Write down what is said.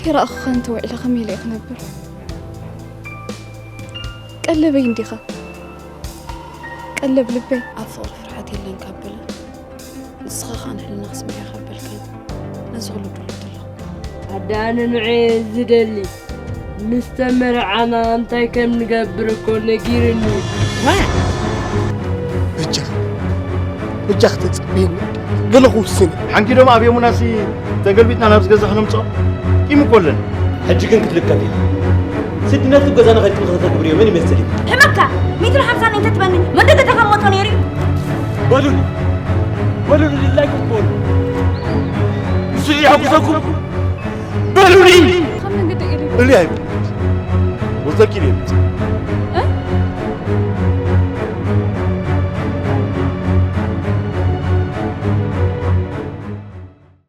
ይረኣኹኸ እንተውዒለ ከመይ ኢለ እየ ክነብር? ቀለበይ እንዲኻ፣ ቀለብ ልበይ። ኣብ ፍቕሪ ፍርሓት የለን ካብ በለ፣ ንስኻ ኸኣ ንሕልና ክስምዕ እየ ካብ በልካኒ፣ ነዚ ኹሉ ድሉው ዘለኹ። ኣደ ኣነ ንዑ እየ ዝደሊ። ምስ ተመርዓና እንታይ ከም ንገብር እኮ ነጊርኒ። በጃ በጃ ክተጸብየኒ ገለ ክውስን። ሓንኪዶም ኣብ የሙናሲ ተገልቢጥና ናብዚ ገዛ ክነምጽኦ ቂም እኮ ኣለና። ሕጂ ግን ክትልከፍ ኢኻ። ስድነት ገዛና ከይትምኽሪ ተግብርዮ መን ይመስል እዩ? ሕመካ ሚእትን ሓምሳን እንተትበኒ መደገ ተቐመጦ ነይሩ እዩ። በሉኒ በሉኒ ድላይኩም ክበሉ። ንሱ ይሕጉሰኩም በሉኒ። ካብ መንገዲ ኢሉ እሊ ኣይብል ወዘኪል እየ